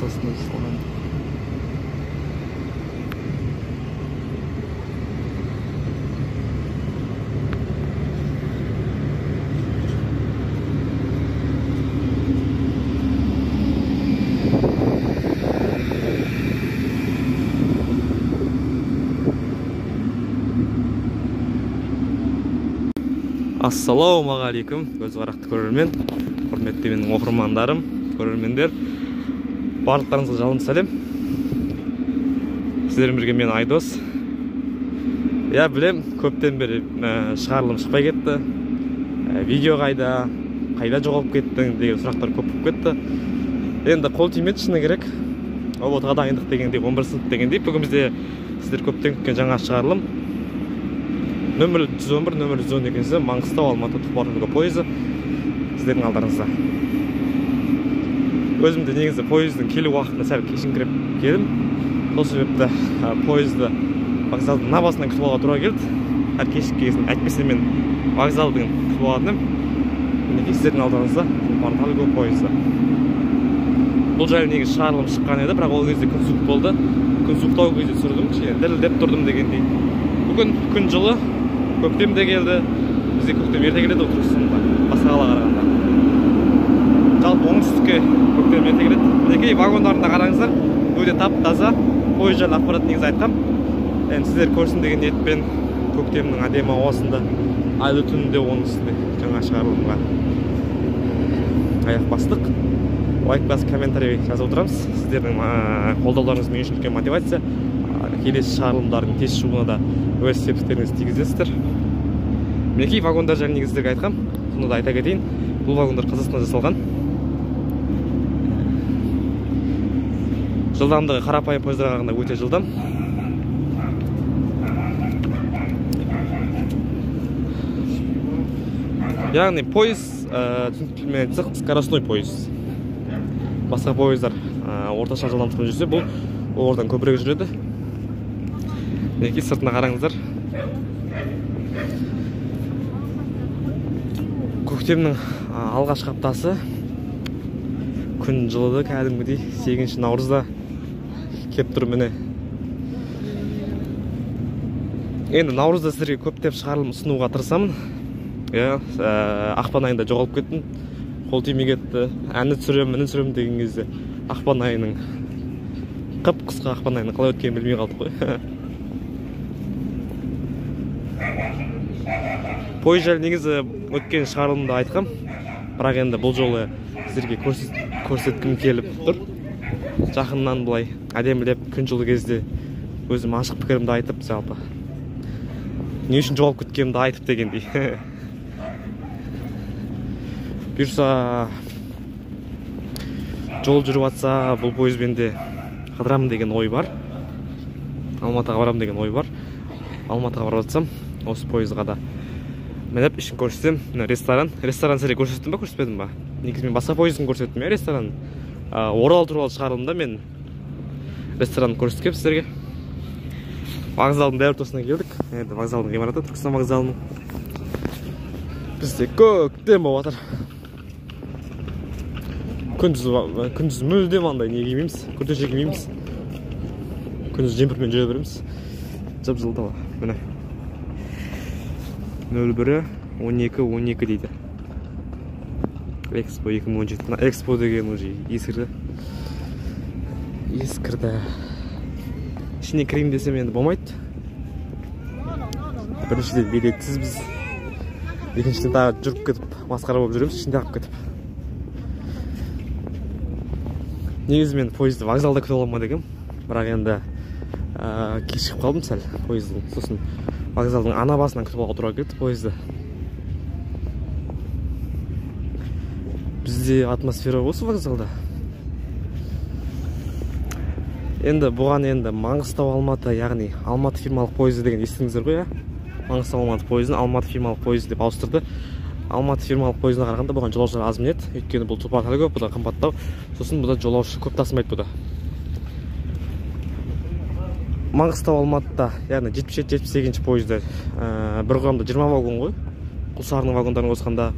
Қазақстанда жасалған. Ассалаумағалейкум, көз қарақты көрермен, құрметті менің оқырмандарым, көрермендер, барлықтарыңызға жалынды сәлем. Сіздермен бірге мен Айдос. Я білем, көптен бері шығарылым шықпай кетті. Видео қайда, қайда жоғалып кеттің деген сұрақтар көп болып кетті. Енді қол тимеді, шыны керек. ҰБТ-ға дайындық дегендей, 11 сынып дегендей. Бүгін бізде сіздер көптен күткен жаңа шығарылым. Нөмір 111, нөмір 112-сі Маңғыстау Алматы Тұлпар пойызы сіздердің алдарыңызда. Өзім де негізі пойыздың келу уақытына сәл кешіңкіреп келдім. Сол себепті пойызды вокзалдың мына басынан күтіп алуға тура келді. Әр кешіккен кезін, әйтпесе мен вокзалдың күтіп алатын едім. Мінекей сіздердің алдарыңызда Тұлпар Тальго пойызы. Бұл жайлы негізі шығарылым шыққан еді, бірақ ол кезде күн суық болды. Күн суықтау кезде түсірдім, кішкене дірілдеп тұрдым дегендей. Бүгін күн жылы, көктем де келді. Бізге көктем ерте келеді ғой Түркістанда, басқа қалаға қарағанда. Жалпы оңтүстікке көктем ерте келеді. Мінекей вагондарына қараңыздар, өте тап-таза. Пойыз жайлы ақпарат негізі айтқам. Енді сіздер көрсін деген ниетпен көктемнің әдемі ауасында, айлы түнінде, оның үстінде жаңа шығарылымға аяқ бастық. Лайк басып, комментарий жазып отырамыз. Сіздердің қолдауларыңыз мен үшін үлкен мотивация. Келесі шығарылымдардың тез шығуына да өз септіктеріңізді тигізесіздер. Мінекей вагондар жайлы негізі сіздерге айтқам, соны да айта кетейін. Бұл вагондар Қазақстанда жасалған. Жылдамдығы қарапайым пойыздарға қарағанда өте жылдам. Яғни пойыз, түсінікті тілмен айтсақ, скоростной пойыз. Басқа пойыздар орташа жылдамдықпен жүрсе, бұл олардан көбірек жүреді. Мінекей сыртына қараңыздар. Көктемнің алғашқы аптасы. Күн жылыды кәдімгідей. 8 наурызда кеп тұр міне. Енді наурызда сіздерге көптеп шығарылым ұсынуға тырысамын. Ақпан айында жоғалып кеттім. Қол тимей кетті. Әні түсіремін, міне түсіремін деген кезде ақпан айының, қып-қысқа ақпан айының қалай өткенін білмей қалдық қой. Пойыз жайлы негізі өткен шығарылымда айтқам, бірақ енді бұл жолы сіздерге көрсеткім келіп тұр. Жақыннан былай әдемілеп күн жылы кезде өзім ашық пікірімді айтып, жалпы не үшін жоғалып кеткенімді айтып дегендей. Бұйырса жол жүріп атса, бұл пойызбен де қыдырамын деген ой бар. Алматыға барамын деген ой бар. Алматыға барып атсам, осы пойызға да мініп ішін көрсетсем. Мына ресторан, ресторан сіздерге көрсеттім ба, көрсетпедім ба? Негізі мен басқа пойыздың көрсеттім, иә, ресторан. Орал туралы шығарылымда мен ресторан көрсеткем сіздерге. Вокзалдың дәл ортасына келдік. Енді вокзалдың ғимараты, Түркістан вокзалының. Бізде көктем болып жатыр. Күндіз мүлдем андай не кимейміз, күртеше кимейміз. Күндіз жемпірмен жүре береміз. Жып-жылы дала. Міне. 01 12 12 дейді. Экспо 2017. Мына Экспо деген уже ескірді. Ескірді. Ішіне кірейін десем енді болмайды. Біріншіден билетсіз біз. Екіншіден тағы жүріп кетіп, масқара болып жүреміз, ішінде ағып кетіп. Негізі мен пойызды вокзалда күтіп аламын дегем, бірақ енді кешігіп қалдым сәл пойыздың. Сосын вокзалдың ана басынан күтіп алуға тура келді пойызды. Бізде атмосфера осы вокзалда. Енді бұған енді Маңғыстау Алматы, яғни Алматы фирмалық пойызы деген естідіңіздер ғой, иә? Маңғыстау Алматы пойызын Алматы фирмалық пойызы деп ауыстырды. Алматы фирмалық пойызына қарағанда бұған жолаушылар аз мінеді, өйткені бұл Тұлпар Тальго, бұда қымбаттау. Сосын бұда жолаушы көп тасымайды бұда. Маңғыстау Алматыда, яғни 77-78 пойызда бір құрамда 20 вагон ғой. Құлсарының вагондарын қосқанда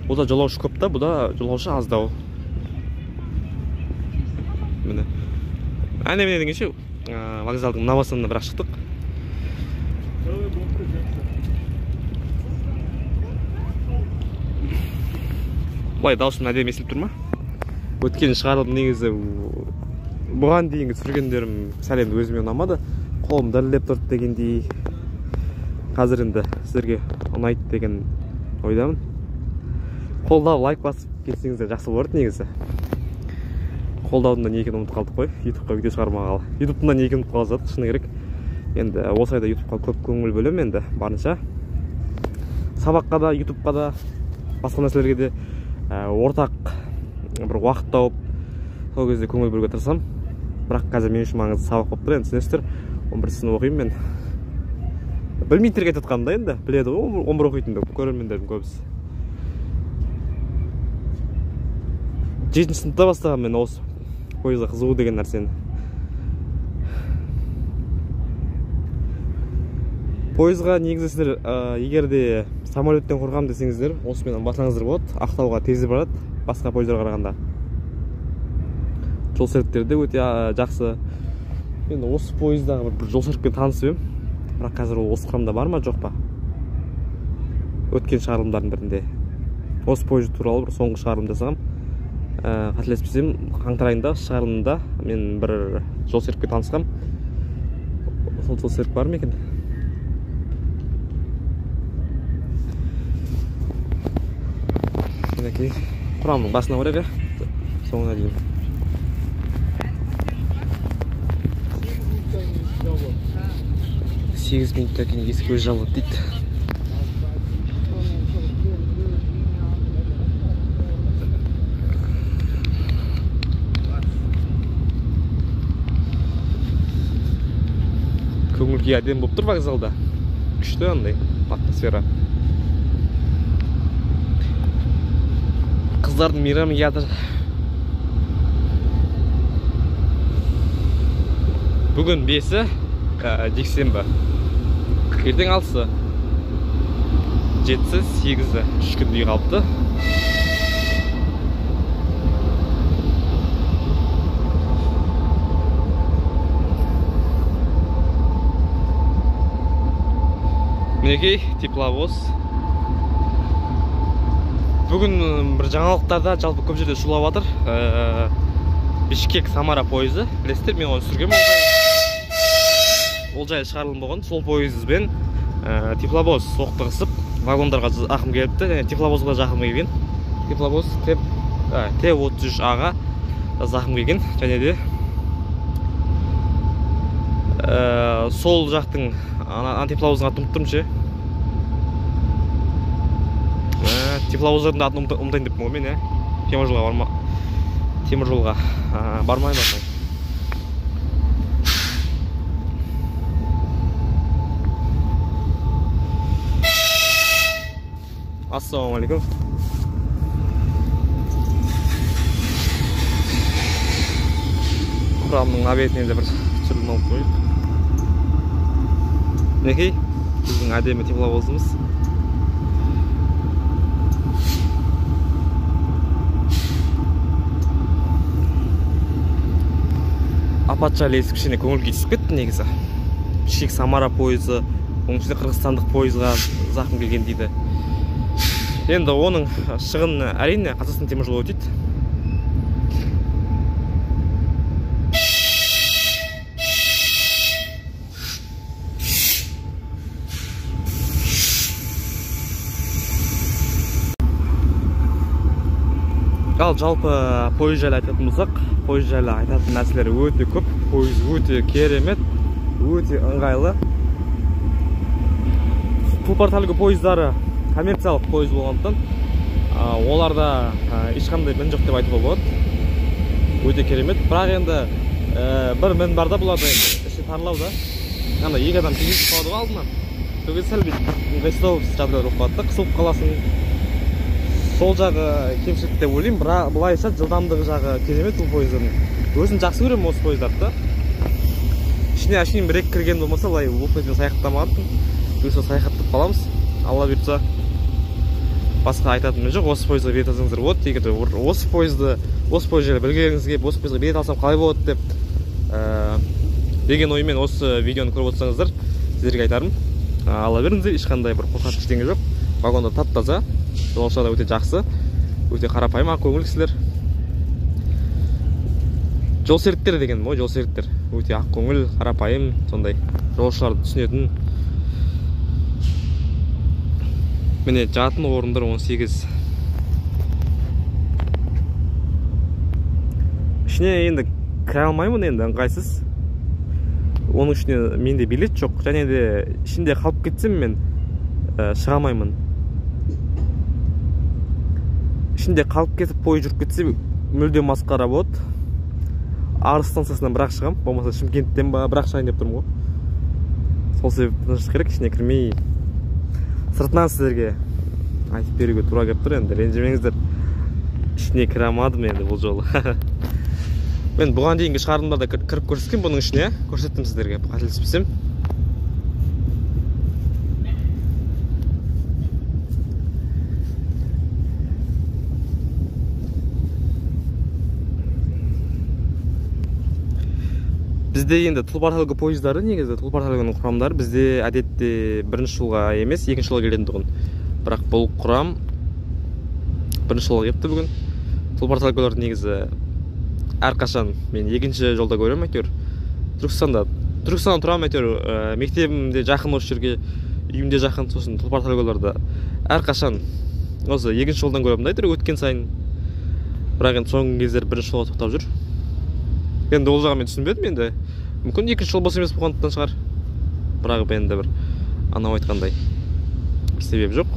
бұда жолаушы көп та, бұда жолаушы аздау. Міне. міне. Әне міне дегенше вокзалдың мына басынан бірақ шықтық. Былай дауысым әдемі естіліп тұр ма? Өткен шығарылым негізі бұған дейінгі түсіргендерім сәл енді өзіме ұнамады. Қолым дірілдеп тұрды дегендей. Қазір енді сіздерге ұнайды деген ойдамын. Қолдау, лайк басып кетсеңіздер жақсы болар еді негізі. Қолдаудың да не екенін ұмытып қалдық қой. Ютубқа видео шығармағалы. Ютубтың да не екенін ұмытып қалып жатық, шыны керек. Енді осы айда Ютубқа көп көңіл бөлемін енді барынша. Сабаққа да, Ютубқа да, басқа нәрселерге де ортақ бір уақыт тауып сол кезде көңіл бөлуге тырысамын. Бірақ қазір мен үшін маңызды сабақ болып тұр, енді түсінесіздер. 11 сынып оқимын мен. Білмейтіндерге айтып жатқаным да енді, біледі ғой 11 оқитынды көрермендердің көбісі. 7 сыныпта бастағанмын мен осы пойызға қызығу деген нәрсені. Пойызға негізі сіздер, егер де самолеттен қорқамын десеңіздер, осымен бассаңыздар болады. Ақтауға тез барады, басқа пойыздарға қарағанда. Жол серіктері де өте жақсы. Енді осы пойыздағы бір жол серікпен танысып едім. Бірақ қазір ол осы құрамда бар ма, жоқ па? Өткен шығарылымдардың бірінде. Осы пойыз туралы бір соңғы шығарылым жасағам. Қателеспесем, қаңтар айында шығарылымда мен бір жол серікпен танысқам. Сол жол серік бар ма екен? Мінекей, құрамның басына барайық, соңына дейін. 8 минуттан кейін есік өзі жабылады дейді. Көңіл күй әдемі болып тұр вокзалда. Күшті андай атмосфера. Қыздардың мейрамы жатыр. Бүгін 5-і, жексенбі. Ертең 6-сы, 7-сі, 8-і. 3 күндей қалыпты. Мінекей, тепловоз. Бүгін бір жаңалықтарда жалпы көп жерде шулап жатыр. Бішкек Самара пойызы. Білесіздер, мен оны түсіргенмін. Ол жайлы шығарылым болған. Сол пойызбен тепловоз соқтығысып, вагондарға зақым келіпті. Және тепловозға зақым келген. Тепловоз Т-33А-ға зақым келген. Және де сол жақтың ана тепловоздың атын ұмытып тұрмын ше. Тепловоздардың атын ұмытайын деппін ғой мен, ә. Темір жолға барма. Темір жолға бармай бармай. Ассалаумағалейкум. Құрамның обедіне де бір түсірілім алып қойдық. Мінекей, біздің әдемі тепловозымыз. Апат жайлы естіп кішкене көңіл күй түсіп кетті негізі. Бішкек Самара пойызы, оның ішінде қырғызстандық пойызға зақым келген дейді. Енді оның шығынын әрине Қазақстан темір жолы өтейді. Ал жалпы пойыз жайлы айтатын болсақ, пойыз жайлы айтатын нәрселер өте көп. Пойыз өте керемет, өте ыңғайлы. Тұлпар Тальго пойыздары коммерциялық пойыз болғандықтан, оларда ешқандай мін жоқ деп айтуға болады. Өте керемет. Бірақ енді бір мін бар да бұларда енді іші тарлау да. Анда екі адам кездесіп қалады ғой алдынан. Сол кезде сәл ыңғайсыздау жағдайлар болып қалады да, қысылып қаласың. Сол жағы кемшілік деп ойлаймын, бірақ былайша жылдамдығы жағы керемет бұл пойыздардың. Өзім жақсы көремін осы пойыздарды да. Ішіне әшейін бір екі кірген болмаса, былай ол пойызбен саяхаттамағанмын. Бұйырса саяхаттап қаламыз. Алла бұйыртса. Басқа айтатыным жоқ. Осы пойызға билет алсаңыздар болады. Егер де осы пойызды Осы пойыз жайлы білгілеріңіз келіп, осы пойызға билет алсам қалай болады деп деген оймен осы видеоны көріп отырсаңыздар, сіздерге айтарым, ала беріңіздер, ешқандай бір қорқатын ештеңе жоқ. Вагонда тап-таза, жолаушылар да өте жақсы, өте қарапайым, ақкөңіл кісілер. Жол серіктері деген ғой, жол серіктер өте ақкөңіл, қарапайым, сондай жолаушыларды түсінетін. Міне жатын орындар 18. Ішіне енді кіре алмаймын, енді ыңғайсыз. Оның ішіне менде билет жоқ, және де ішінде қалып кетсем мен шыға алмаймын. Ішінде қалып кетіп пойыз жүріп кетсе мүлде масқара болады. Арыс станциясынан бірақ шығам, болмаса Шымкенттен ба бірақ шығайын деп тұрмын ғой. Сол себепті тыныштық керек, ішіне кірмей сыртынан сіздерге айтып беруге тура келіп тұр. Енді ренжімеңіздер, ішіне кіре алмадым енді бұл жолы. Мен бұған дейінгі шығарылымдарда кіріп көрсеткен, бұның ішіне көрсеттім сіздерге, қателеспесем. Бізде енді Тұлпар Тальго пойыздары, негізі Тұлпар Тальгоның құрамдары бізде әдетте бірінші жолға емес, екінші жолға келетін тұғын. Бірақ бұл құрам бірінші жолға келіпті бүгін. Тұлпар Тальголарды негізі әрқашан мен екінші жолда көремін әйтеуір. Түркістанда тұрамын әйтеуір, мектебім де жақын осы жерге, үйім де жақын, сосын Тұлпар Тальголарды әрқашан осы екінші жолдан көремін да әйтеуір өткен сайын. Бірақ енді соңғы кездері бірінші жолға тоқтап жүр. Енді ол жағын мен түсінбедім енді. Мүмкін екінші жол бос емес болғандықтан шығар. Бірақ енді бір анау айтқандай бір себеп жоқ.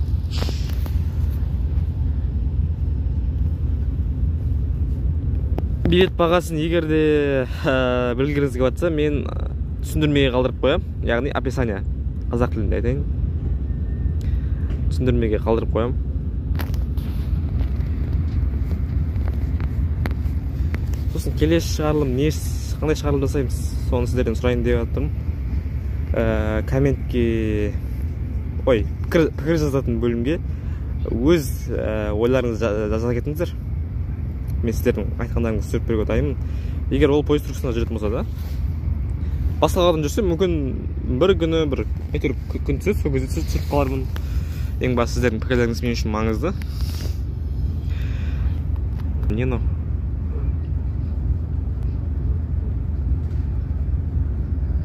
Билет бағасын егер де білгіңіз келіп жатса, мен түсіндірмеге қалдырып қоямын. Яғни описание, қазақ тілінде айтайын. Түсіндірмеге қалдырып қоямын. Сосын келесі шығарылым не, қандай шығарылым жасаймыз, соны сіздерден сұрайын деп жатырмын. Комментке, ой, пікір жазатын бөлімге өз ойларыңызды жаза кетіңіздер. Мен сіздердің айтқандарыңызды түсіріп беруге дайынмын. Егер ол пойыз Түркістанда жүретін болса да, басқа қаладан жүрсе, мүмкін бір күні бір әйтеуір күн түседі, сол кезде түсіріп қалармын. Ең бастысы сіздердің пікірлеріңіз мен үшін маңызды. Не мынау?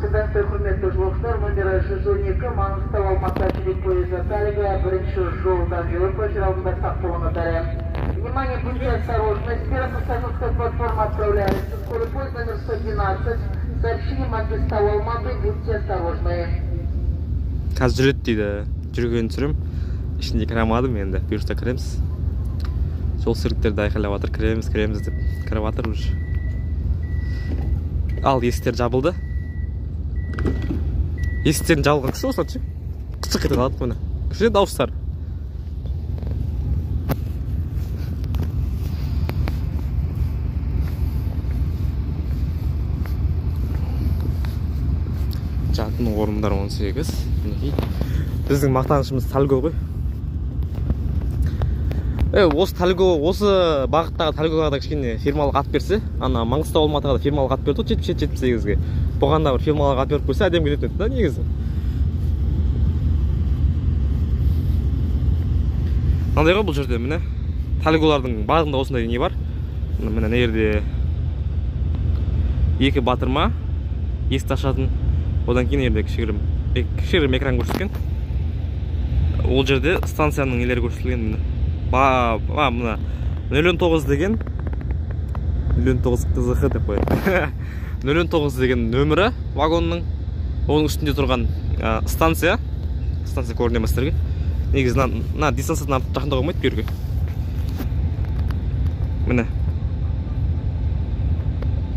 Станция құрметті жолаушылар, номері 112 Маңғыстау Алматы жүрек пойызы Тальго бірінші жолдан жүріп, көшір алдында сақ болыңыздар. Внимание, будьте осторожны, с первой пассажирской платформы отправляется скорый поезд номер 112. Сообщение Маңғыстау Алматы, будьте осторожны. Қазір жүреді дейді, жүргенін түсірем. Ішінде кіре алмадым енді, бұйырса кіреміз. Жол серіктер де айқайлап жатыр, кіреміз, кіреміз деп кіріп жатыр уже. Ал есіктер жабылды. Есіктерін жабылған кісі осылай ше, қысық ете қалады міне. Кіші дауыстар. Жатын орындар 18. Мінекей. Біздің мақтанышымыз Тальго ғой. Осы Тальго, осы бағыттағы Тальгоға да кішкене фирмалық ат берсе, ана Маңғыстау Алматыға да фирмалық ат берді ғой, 77, 78-ге. Бұған да бір фирмалық ат беріп қойса, әдемі кететін еді да негізі. Мынандай ғой бұл жерде, міне. Тальголардың барлығында осындай не бар. Міне, мына жерде екі батырма, есікті ашатын. Одан кейін жерде кішігірім экран көрсеткен. Ол жерде станцияның нелері көрсетілген, міне. Мына 0,9 деген, 0,9 КЗХ деп қояды. 0,9 деген нөмірі вагонның, оның үстінде тұрған станция. Станция көріне ме сіздерге? Негізі мына дистанциядан артық жақындауға болмайды бұл жерге. Міне.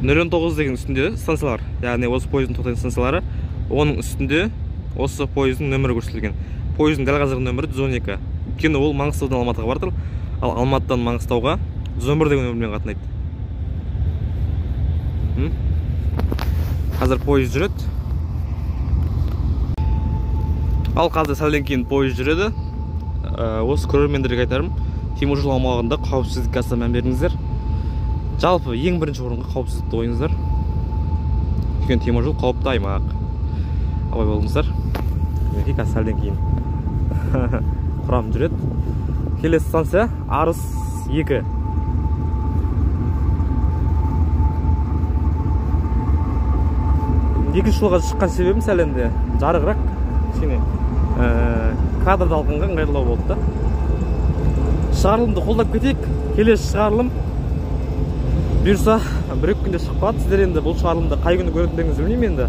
0,9 деген үстінде станциялар, яғни осы пойыздың тоқтайтын станциялары, оның үстінде осы пойыздың нөмірі көрсетілген. Пойыздың дәл қазіргі нөмірі 112. Өйткені ол Маңғыстаудан Алматыға барып тұр, ал Алматыдан Маңғыстауға 111 деген нөмірмен қатынайды. Қазір пойыз жүреді. Ал қазір сәлден кейін пойыз жүреді. Осы көрермендерге айтарым, теміржол аумағында қауіпсіздікке аса мән беріңіздер. Жалпы ең бірінші орынға қауіпсіздікті қойыңыздар. Өйткені теміржол қауіпті аймақ. Абай болыңыздар. Мінекей қазір сәлден кейін құрам жүреді. Келесі станция Арыс 2. Екінші жолға шыққан себебім сәл енді жарығырақ, кішкене кадрды алғанға ыңғайлылау болды да. Шығарылымды қолдап кетейік. Келесі шығарылым бұйырса бір екі күнде шығып қалады. Сіздер енді бұл шығарылымды қай күні көретіндеріңізді білмеймін енді.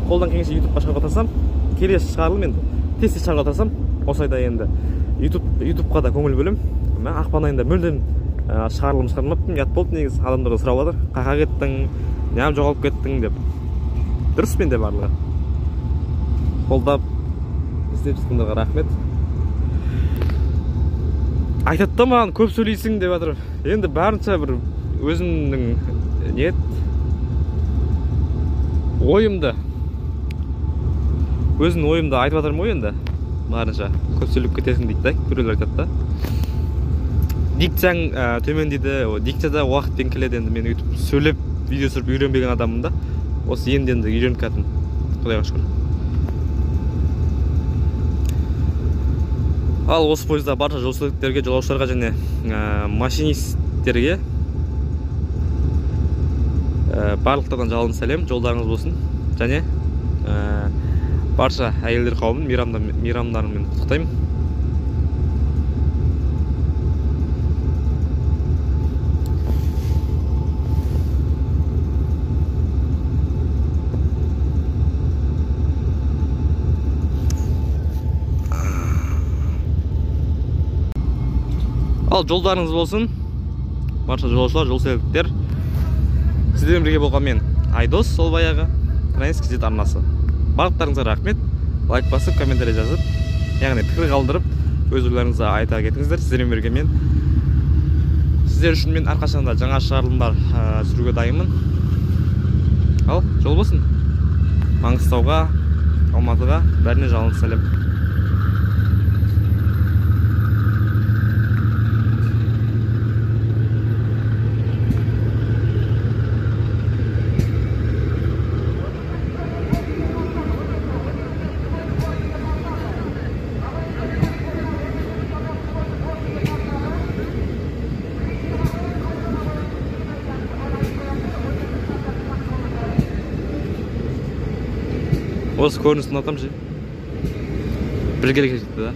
Қолдан келгенше ютубқа шығаруға тырысамын. Келесі шығарылым енді тез-тез шығаруға тырысамын. Осы айда енді ютубқа да көңіл бөлемін. Мен ақпан айында мүлдем шығарылым шығармаппын. Ұят болды негізі, адамдар да сұрап жатыр, қайда кеттің, неғып жоғалып кеттің деп. Дұрыс менде барлығы. Қолдап іздеп жатқандарға рахмет. Айтады да маған көп сөйлейсің деп жатыр. Енді барынша бір өзімнің ниет ойымды, өзімнің ойымды айтып жатырмын ғой енді. Барынша көп сөйлеп кетесің дейді да, біреулер айтады да. Дикцияң төмен дейді. Дикция да уақытпен келеді енді. Мен өйтіп сөйлеп видео түсіріп үйренбеген адаммын да. Осы енді үйреніп келатырмын, Құдайға шүкір. Ал осы пойызда барша жолсеріктерге, жолаушыларға және машинистерге барлықтардан жалынды сәлем, жолдарыңыз болсын. Және барша әйелдер қауымын мейрамдарымен құттықтаймын. Ал жолдарыңыз болсын, барша жолаушылар, жол серіктер. Сіздермен бірге болған мен Айдос, сол баяғы Транс KZ арнасы. Барлықтарыңызға рахмет. Лайк басып, комментарий жазып, яғни пікір қалдырып, өз ойларыңызды айта кетіңіздер. Сіздермен бірге мен, сіздер үшін мен әрқашанда жаңа шығарылымдар түсіруге дайынмын. Ал жол болсын. Маңғыстауға, Алматыға бәріне жалынды сәлем. Осы көріністі ұнатамын ше. Бірге кетті да.